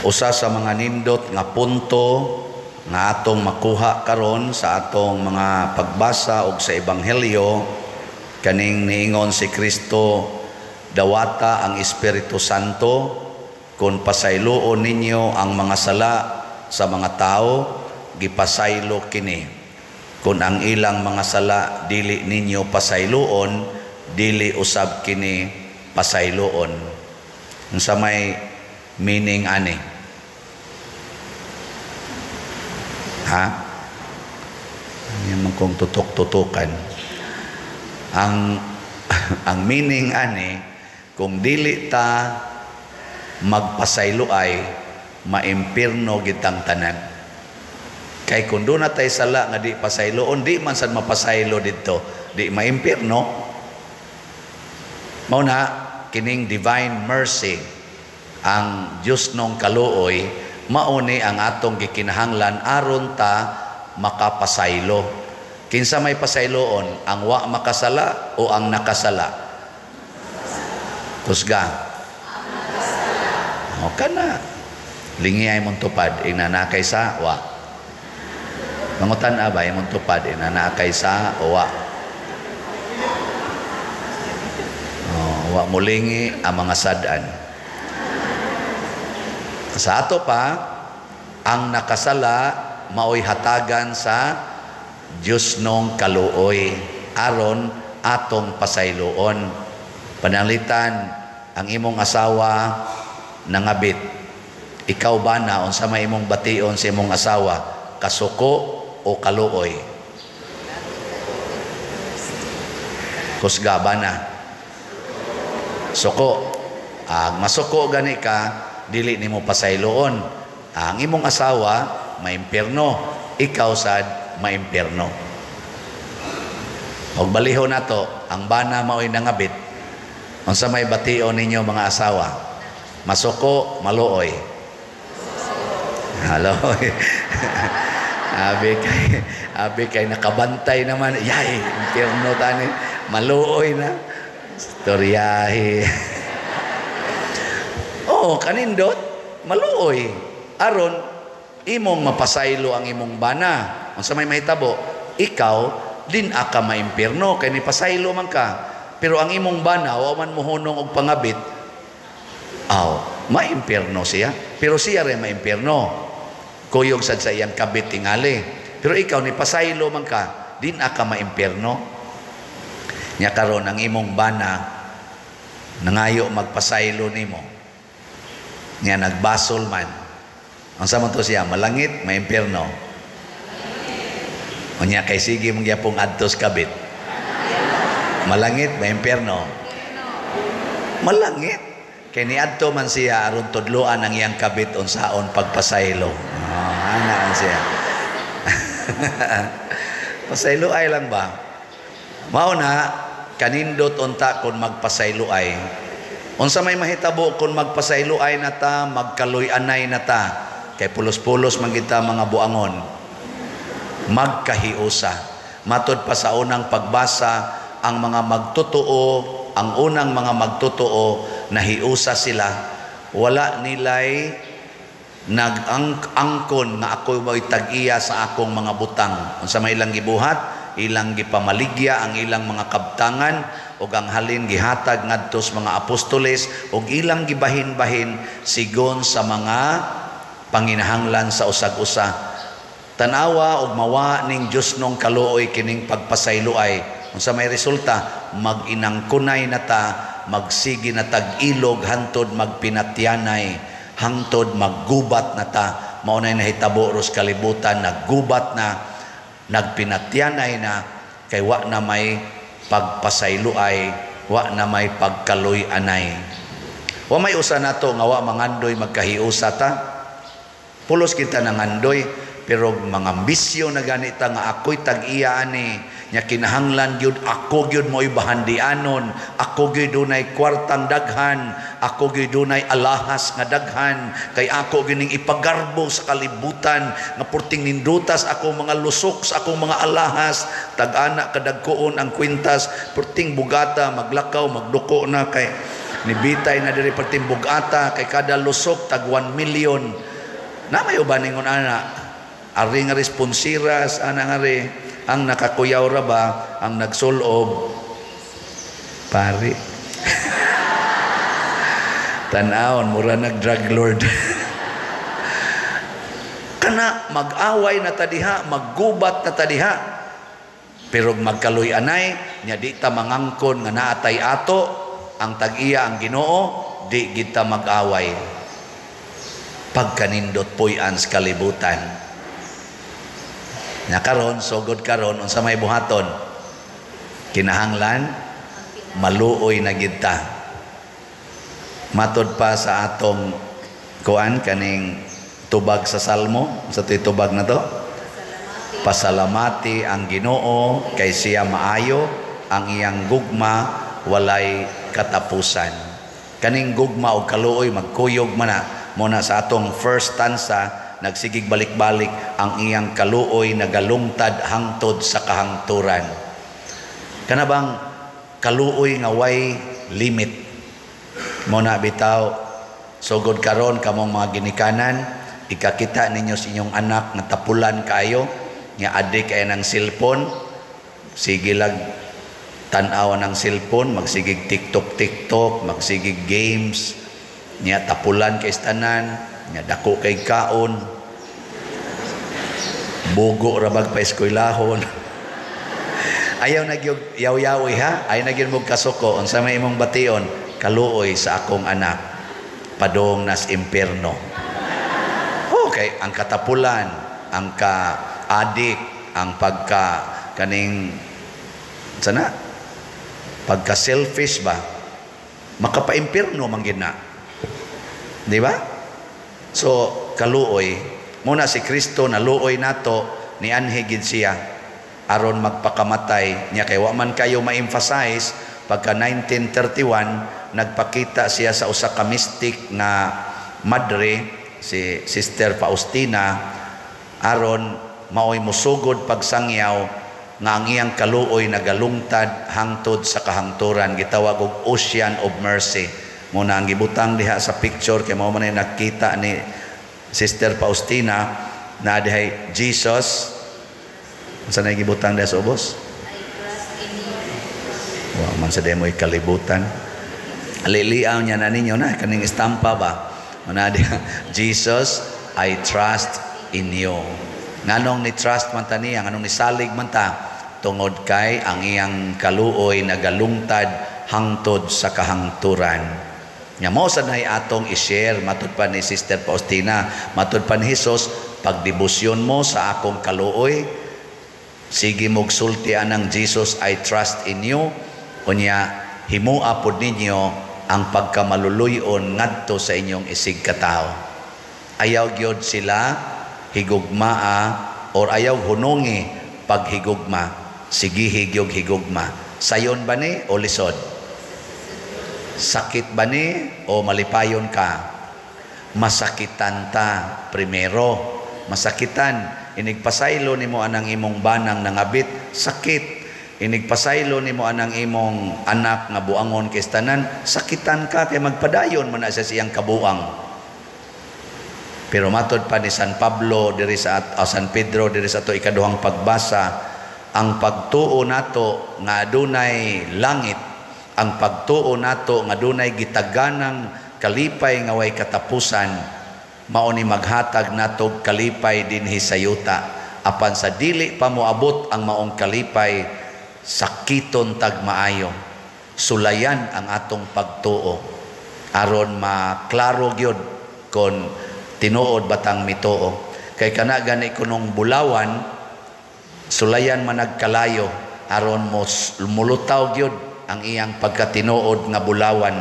Usa sa mga nindot nga punto nga atong makuha karon sa atong mga pagbasa og sa Ebanghelyo, kaning niingon si Kristo, "Dawata ang Espiritu Santo. Kung pasayloon ninyo ang mga sala sa mga tao, gipasaylo kini. Kung ang ilang mga sala dili ninyo pasayloon, dili usab kini pasayloon." Unsa may meaning ani? Ha? Yan man kong tutok-tutukan. Ang meaning ani, kung dili ta magpasaylo ay maimpirno gitang tanan. Kay kung doon na tay sala nga di pasayloon, di man sad mapasaylo didto, di maimpirno. Mao na kining divine mercy, ang Diyos nong kaluoy, mauni ang atong gikinahanglan aron ta makapasaylo. Kinsa may pasayloon, ang wa makasala o ang nakasala? Kusga. O kana. Lingi ay mong tupad, inanakay sa wa. Mangutan abay mong tupad, inanakay sa wa. O, wa mulingi ang mga sadan. Sa ato pa, ang nakasala maoy hatagan sa Diyos nong kaluoy aron atong pasayloon. Pananglitan, ang imong asawa nangabit. Ikaw ba na unsa may imong bation sa imong asawa, kasuko o kaluoy? Kusga ba na? Suko. Ang masuko gani ka, dili nimo pasayloon. Ang imong asawa maimpierno, ikaw sad maimpierno. Og balihon nato, ang bana maoy nangabit. Unsa may bation ninyo mga asawa? Masuko, maluoy? Halo. Abi kay nakabantay naman. Yay, impierno tani. Maluoy na. Storyahe. Oo, kanindot, maluoy. Aron imong mapasaylo ang imong bana. Unsa may mahitabo? Ikaw din aka maimpierno kay nipasaylo man ka. Pero ang imong bana wa man mohunong og pangabit, aw, maimpierno siya. Pero siya rin maimpierno. Kuyog sad sa iyang kabit tingali. Pero ikaw nipasaylo man ka, din aka maimpierno. Nya karon ang imong bana nangayo magpasaylo nimo. Nya nagbasol man. Ang sa man to siya, malangit, maimpierno? Unya kay sige mong gyapong adtos kabit. Malangit, maimpierno? Malangit. Kay niadto man siya aron tudloan ang iyang kabit unsaon pagpasaylo. Oh, ana man siya. Pasaylo ay lang ba? Mao na kanindot unta kon magpasaylo ay. Unsa may mahitabo kon magpasaylo ay na ta, magkaluy-anay na ta, kay pulos-pulos man kita mga buangon. Magkahiusa. Matod pa sa unang pagbasa, ang mga magtotoo, ang unang mga magtotoo, nahiusa sila. Wala nilay nag-angkon nga ako mo'y tag-iya sa akong mga butang. Unsa may ilang gibuhat? Ilang gipamaligya ang ilang mga kabtangan ug ang halin gihatag ngadto sa mga apostoles ug ilang gibahin-bahin sigon sa mga panginahanglan sa usag-usa. Tanawa og mawa ning Dios nong kaluoy kining pagpasayloay. Unsa may resulta? Mag-inangkunay na ta, magsige na tag-ilog hantod magpinatyanay, hangtod maggubat na ta. Mao nay nahitabo ros kalibutan, naggubat na, nagpinatyanay na, kay wa na may pagpasayloay, wa na may pagkaluy-anay. Wa may usa nato nga wa mangandoy magkahiusa ta. Pulos kita nangandoy, pero mga ambisyo na ganita nga ako'y tag-iya ani, nya kinahanglan gyud ako gyud mo'y bahandianon, ako gyud dunay kwartang daghan, ako gyud dunay alahas nga daghan, kay ako gyud ning ipagarbo sa kalibutan nga purting nindutas ako mga lusok sa akong mga alahas, tag-ana kadagkoon ang kwintas, purting bugata maglakaw magduko na kay Nibitay na diri pertimbugata kay kada lusok tag 1 million. Na may uban ningon ana. Ari nga responsiras ana nga ri ang nakakuyaw ra ba ang nagsulob pari. Tan-awon mura nag drug lord. Kana mag-away na ta diha, maggubat na ta diha. Pero magkaluy anay nya di ta mangangkon nga naatay ato ang tag-iya ang Ginoo, di kita mag-away. Pagkanindot puy-an sa kalibutan. Nya karon sugod karon unsa may buhaton? Kinahanglan maluoy na gid ta. Matod pa sa atong kuan kaning tubag sa Salmo, sa to'y tubag na to? Pasalamati ang Ginoo kay siya maayo, ang iyang gugma walay katapusan. Kaning gugma og kaluoy magkuyog man na mo na sa atong first stanza nagsigig balik-balik ang iyang kaluoy nagalungtad hangtod sa kahangturan. Kana bang kaluoy nga way limit? Mo na bitaw sugod karon kamong mga ginikanan, ikakita ninyo sa inyong anak nga tapulan kaayo, nga adik kay ng cellphone, sige lag tan-aw ng cellphone, magsigig TikTok TikTok, magsigig games, nya tapulan kay tanan, nya dako kay kaon, bugo ra bag pa eskwelahon. Ayaw na gyud yaw-yawi ha, ayaw na gyud mo kasuko unsa may imong bation, kaluoy sa akong anak padong nas impierno. Okay, ang katapulan, ang ka-adik, ang pagka kaning sana pagka selfish ba, makapaimpierno man gid na. Di ba? So kaluoy muna si Kristo naluoy nato nianhi gid siya aron magpakamatay niya kay wa man kayo ma-emphasize pagka 1931 nagpakita siya sa usa ka mystic nga madre si Sister Faustina aron maoy musugod pagsangyaw nga ang iyang kaluoy nagalungtad hangtod sa kahangturan, gitawag og Ocean of Mercy. Muna ang gibutang diha sa picture kay mao man ay nakita ni Sister Faustina na dihay Jesus. Unsa na gibutang diha sa ubos? I trust in you. Wa man sa demoy kalibutan. Liliaw niya na ninyo na kaning estampa ba. Muna diha Jesus, I trust in you. Nganong ni trust man ta niya, nganong ni salig man ta, tungod kay ang iyang kaluoy nagalungtad hangtod sa kahangturan. Nya mo sad nay atong i-share matud pa ni Sister Faustina, matud pa ni Jesus, pagdebosyon mo sa akong kaluoy, sige mog sulti anang Jesus, I trust in you. Unya himua pod ninyo ang pagkamaluluyon ngadto sa inyong isig katawo. Ayaw gyud sila higugmaa or ayaw hunungi paghigugma, sigihi gyud higugma. Sayon ba ni o lisod? Sakit ba ni o malipayon ka? Masakitan ta primero. Masakitan. Inigpasaylo nimo anang imong banang nangabit, sakit. Inigpasaylo nimo anang imong anak nga buangon kay tanan, sakitan ka kay magpadayon man na siya siyang kabuang. Pero matod pa ni San Pablo diri sa San Pedro diri sa ato ikaduhang pagbasa, ang pagtuo nato nga adunay langit, ang pagtuo nato nga adunay gitaganang kalipay nga way katapusan, mao ni maghatag nato kalipay dinhi sa yuta. Apan sa dili pa moabot ang maong kalipay, sakiton tag maayo. Sulayan ang atong pagtuo aron maklaro gyud kon tinuod batang mituo. Kay kana gani kunong bulawan, sulayan man nagkalayo aron mulutaw gyud ang iyang pagkatinuod nga bulawan.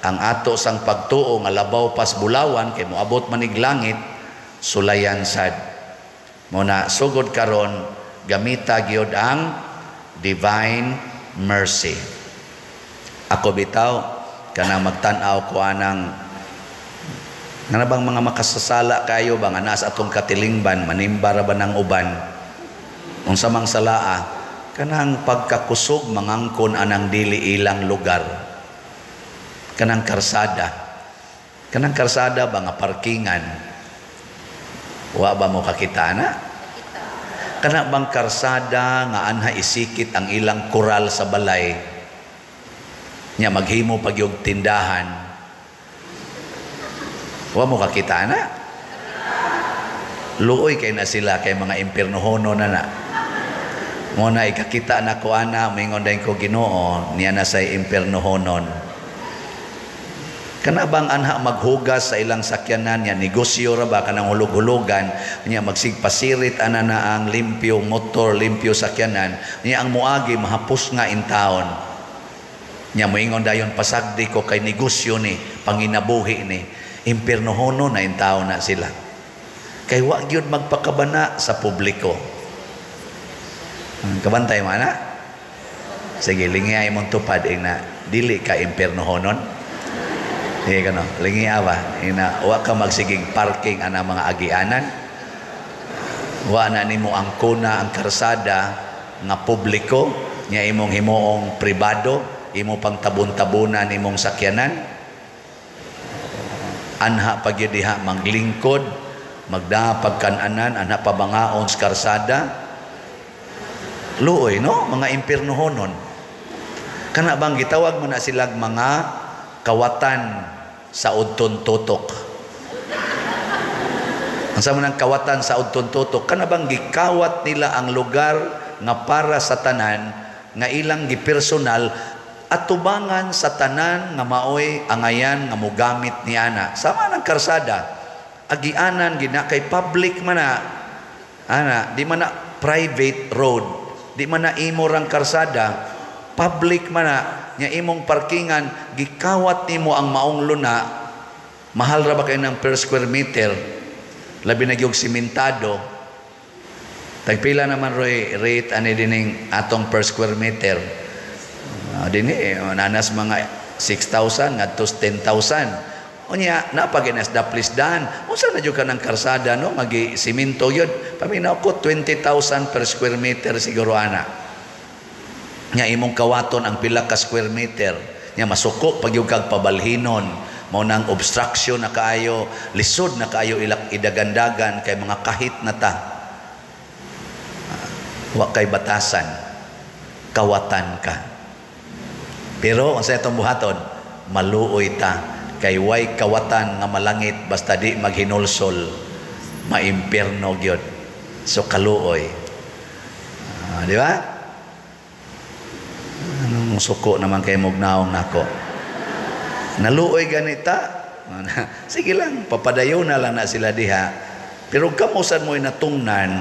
Ang ato sang pagtuo nga labaw pas bulawan kay moabot manig langit, sulayan sad. Muna sugod karon gamita gyud ang divine mercy. Ako bitaw kanang magtan-aw ko anang nga na bang mga makasasala kayo ba nga naa sa atong katilingban, manimba ra ba ng uban, unsa mang salaa, kanang pagkakusog mangangkon anang dili ilang lugar. Kanang karsada. Kanang karsada ba nga parkingan? Wa ba mo kakita na? Kana bang karsada nga anha isikit ang ilang koral sa balay? Nya maghimo pag yung tindahan. Wa mo kakita na? Luoy kay na sila kay mga impiernohono na na. Mo na ikakita na ko ana, moingon dayon ko, "Ginoo, niya na say impiernohonon." Kana bang anha maghugas sa ilang sakyanan niya, negosyo ra ba kanang hulog-hulugan niya, magsigpasirit ana na ang limpyo motor, limpyo sakyanan niya, ang muagi mahapos nga in taon niya, moingon dayon, "Pasagdi ko kay negosyo ni, panginabuhi ni." Impiernohono na in taon na sila kay wa gyud magpakabana sa publiko. Kabantay mo ana? Sige, lingi ay mong tupad ina dili ka impiernohonon. Sige kano, lingi ba? Ina wa ka magsiging parking ana mga agianan. Wa na nimo ang kuna ang karsada nga publiko nya imong himuong pribado, imo pang tabon-tabunan imong sakyanan. Anha pa gyud diha maglingkod, magda pagkananan, anha pabangaon sa karsada. Luoy, no? Mga impiernohonon. Kana bang gitawag mo na silag mga kawatan sa udton tutok? Ang sa ng kawatan sa udton tutok, kana bang gikawat nila ang lugar nga para sa tanan nga ilang gipersonal atubangan sa tanan nga maoy angayan nga mogamit ni ana. Sama ng karsada, agianan gina kay public man na ana, di man na private road, di man na imo rang karsada, public man na nya imong parkingan, gikawat nimo ang maong luna. Mahal ra ba kay ng per square meter, labi na gyud simentado? Tagpila naman roy rate ani dining atong per square meter? Dinhi nanas mga 6,000 ngadto 10,000. Unya napaginas daplisdan. Unsa na jud ka ng karsada, no, magi simento yun. Paminaw ko 20,000 per square meter siguro ana. Nya imong kawaton ang pila ka square meter. Nya masuko pag yung kag pabalhinon. Mao nang obstruction na kaayo, lisod na kaayo ilak idagandagan kay mga kahit na ta. Wa kay batasan, kawatan ka. Pero unsa itong buhaton? Maluoy ta kay way kawatan nga malangit basta di maghinulsol, maimpierno gyud. So kaluoy. Di ba? Anong suko naman kay mugnaong nako? Naluoy ganita. Sige lang, papadayon na lang na sila diha. Pero kamo sad mo natungnan,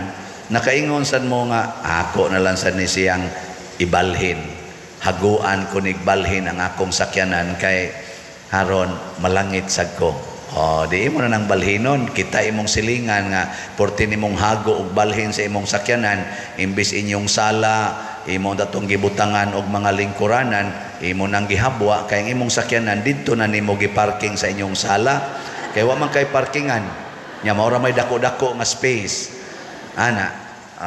nakaingon sad mo nga ako na lang sad ni siyang ibalhin. Haguan ko nigbalhin ang akong sakyanan kay haron malangit sad ko. Oh, di imo na nang balhinon, kita imong silingan nga porti nimong hago og balhin sa imong sakyanan, imbis inyong sala, imong datong gibutangan og mga lingkuranan, imo nang gihabwa kay ang imong sakyanan didto na nimo giparking sa inyong sala. Kay wa man kay parkingan. Nya mao ra may dako-dako nga space. Ana,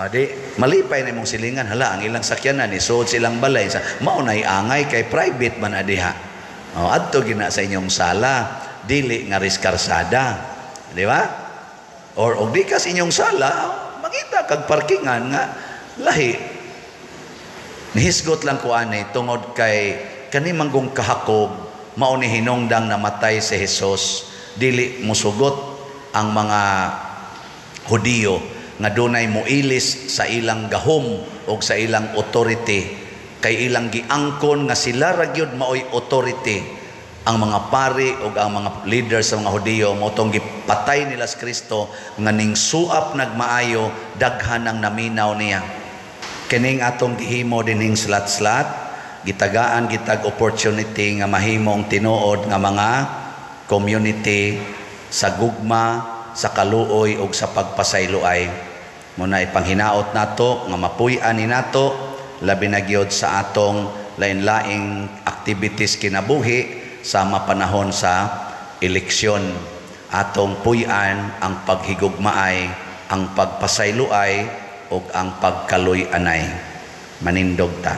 di malipay na imong silingan, hala ang ilang sakyanan isuod silang balay sa mao nay angay kay private man adiha. Oh, adto gina sa inyong sala, dili nga ris karsada. Di ba? Or og di ka sa inyong sala, mangita kag parkingan nga lahi. Nihisgot lang ko ani tungod kay kani manggong kahakog mao ni hinungdang namatay si Jesus, dili musugot ang mga Hudiyo nga dunay moilis sa ilang gahom og sa ilang authority kay ilang giangkon nga sila ra gyud maoy authority. Ang mga pari og ang mga leaders sa mga Hudiyo mao tong gipatay nila si Kristo nga ning suap nagmaayo daghan ang naminaw niya. Kining atong gihimo dinhing slat-slat, gitagaan gitag opportunity nga mahimong tinuod nga mga community sa gugma, sa kaluoy ug sa pagpasayloay. Muna ipanghinaot nato nga mapuy-an ni nato labi na gyud sa atong lain-laing activities kinabuhi sama panahon sa eleksyon. Atong puy-an ang paghigugmaay, ang pagpasayloay ug ang pagkaluy-anay. Manindog ta.